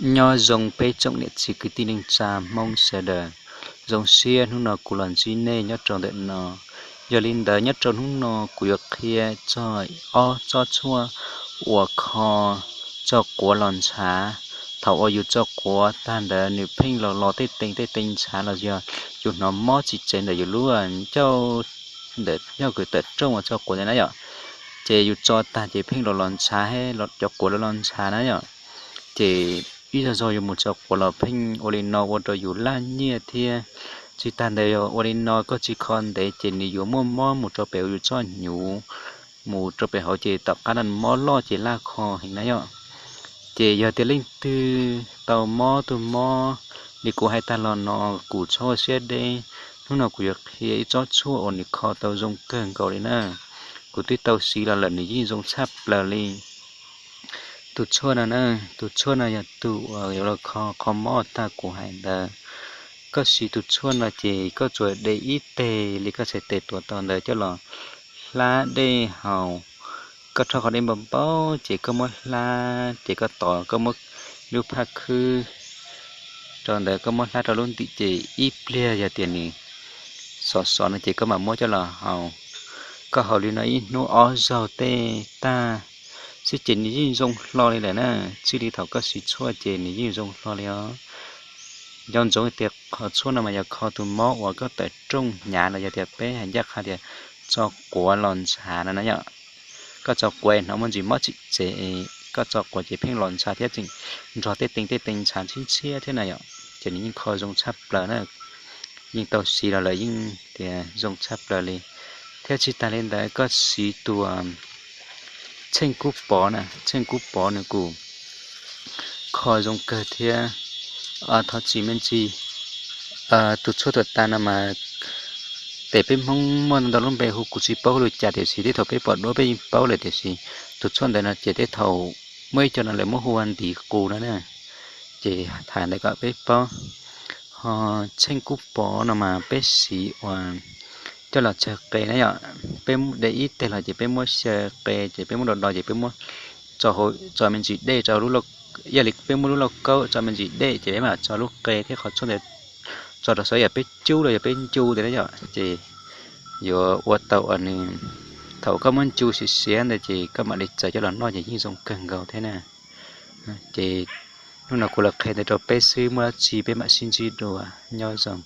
Nyob zoo peb tsoom niam txiv kwv tij neej tsa Hmoob sawv daws, zoo siab hnub no kuv los ntsib nej nyob rau ntawm no. Yog li ntawd nyob rau hnub no kuv yuav qhia txog ob tsob tshuaj uas kho tso quav los ntshav. Thaum uas yus tso quav tag ntawd nws pheej los los tej tee tej tee ntshav los yog yus hnov mob tsis tsev ntawm yus lub ncauj, ntawm ncauj kws tawm rooj uas tso quav ntawd na yom, ces yus tso tag ces pheej los los ntshav, cov quav los los ntshav na yom. Ces ib zaug zaug yus mus tso quav los pheej ua li no ua rau yus laj nyiaj thiab. Tsis tag ntawd yog ua li no koj tsis kho ntev ces nws yuav muaj mob mus rau pem hauv yus txoj hnyuv, mus rau pem hauv ces tom qab no mob loj ces laj kho heev na yom. Ces yog tias leej twg tau mob tug mob li kuv hais tag los no, kuv txhob ua siab deb. Hnub no kuv yuav qhia ib tsob tshuaj uas nws kho tau zoo kawg nkaus li na. Kuv twb tau siv los lawm nws yeej zoo tshaj plaws li. Tus tshuaj no na, tus tshuaj no yog tus uas yuav los kho qhov mob tag kuv hais ntawd. Koj siv tus tshuaj no ces koj tsuas de ib teg li koj txhais tes tuav tau ntawd coj los hlab dej haus. Koj rho qhov dej npau npau ces koj muab hlab ces koj tod koj muab lub phaj khwb rau ntawd, koj muab hlab rau lub ntim ces ib pliag yog tias nws sov sov no ces koj mam muab coj los haus. Koj haus li no ib hnub ob zaug tej tag xwb ces nws yeej zoo hlo li lawm na. Txij li thaum koj siv tshuaj ces nws yeej zoo hlo li os. Nco ntsoov tias qhov tshuaj no mas yog kho tus mob uas koj tawm rooj hnyav los yog tias peb hais ncaj qha tias tso quav los ntshav no na yom. Koj tso quav hnov muaj ntsis mob tsim tsev, koj tso quav ces pheej los ntshav thiab tseem nrog tej tee tej tee ntshav ntxhiab ntxhiab thiab na yom. Ces nws yeej kho zoo tshaj plaws na. Yeej tau siv los lawm yeej tias zoo tshaj plaws li. Thiab tsis tas li ntawd koj siv tus tsheej kub pov na, tsheej kub pov nws kuj kho zoo kawg thiab. Thov txim me ntsis, tus tshuaj tuam tas no mas tes peb Hmoob muaj ntau lub npe hu kuv tsis paub hu li cas tiam sis tej thaum peb pom duab peb yeej paub lawm tiam sis tus tshuaj ntawd no ces tej thaum muaj ib co no lawv muab hu ua ntiv qus no na. Ces tham ntawd kom peb paub. Ho tsheej kub pov no mas peb siv uas coj los tsawg qe na yom. Peb de ib teg los ces peb muab xyaw qe ces peb muab do do ces peb muab tso me ntsis dej rau lub, yog li peb muab lub lauj kaub tso me ntsis dej ces peb mam tso lub qe thiab qhov tshuaj ntawd tso rau saum yam peb cub los yog peb ncu ntawd na yom. Ces yuav ua tau uas nws, thaum koj muab ncu siav siav ntawd ces koj mam li txawm coj los noj ces yeej zoo kawg nkaus thiab na. Ces hnub no kuv los qhia ntawd rau peb xwb, muaj dab tsi peb mam sib ntsib dua, nyob zoo.